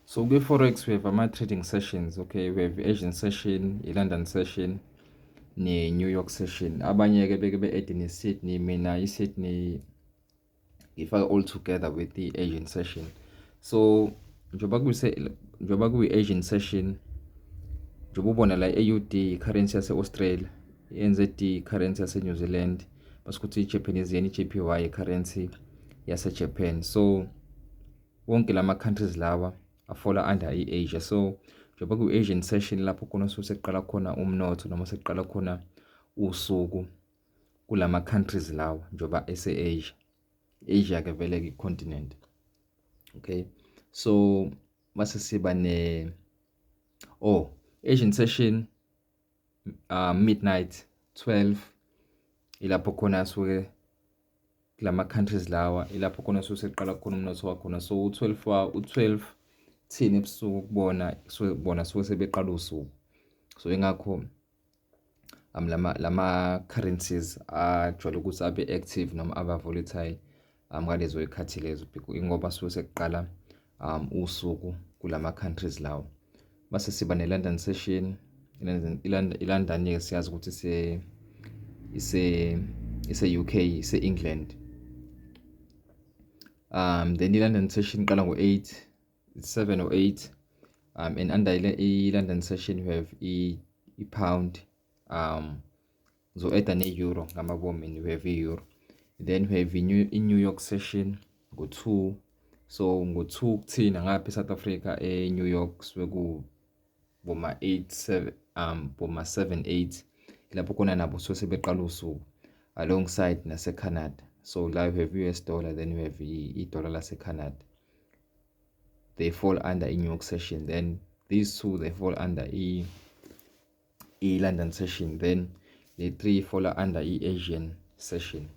So kwi-forex we have ama-trading sessions. Okay, we have Asian session, i-London session ne-New York session. Abanye-ke beke be-add ne-Sydney. Mina i-Sydney ngifaka all together with the Asian session. So njengoba kuyi-Asian session, njengoba ubona la, i-AUD, currency yase-Australia, i-NZD, currency yase-New Zealand, bese kuthi i-Japanese yen, i-JPY, currency yase-Japan. So wonke lama countries lawa a-fall-a under i-Asia. So njengoba ku-Asian session, lapho khona suke sekuqala khona umnotho noma sekuqala khona usuku kulama countries lawa, njengoba ese-Asia. Asia ke vele i-continent. Okay, so mase siba ne, oh, Asian session, midnight, 12, ilapho khona suke kulama countries lawa, ilapho khona suke seqala khona umnotho wakhona. So u12 wa u12 thina ebusuku kubona suke bona suke sebeqala usuku. So ingakho lama currencies ajwayele ukuthi abe active noma aba volatile ngalezo zikhathi lezo, ingoba suke sekuqala usuku kulama countries lawo. Base siba ne-London session. I-London-ke siyazi ukuthi ise UK, ise England. Then i-London session iqala ngo-8, 7 or 8, and under i-London session we have i-pound, zo-add ne-euro ngamabomu, and we have i-euro. Then we have i-New York session ngo-2. So ngo-2 kuthina ngapha e-South Africa, e-New York suke ku boma 8 7, boma 7 8, lapho khona nabo suke sebeqala usuku alongside nase-Canada. So la we have US dollar, then we have i-dollar lase-Canada. They fall under i-New York session. Then these two, they fall under i-London session. Then the three fall under i-Asian session.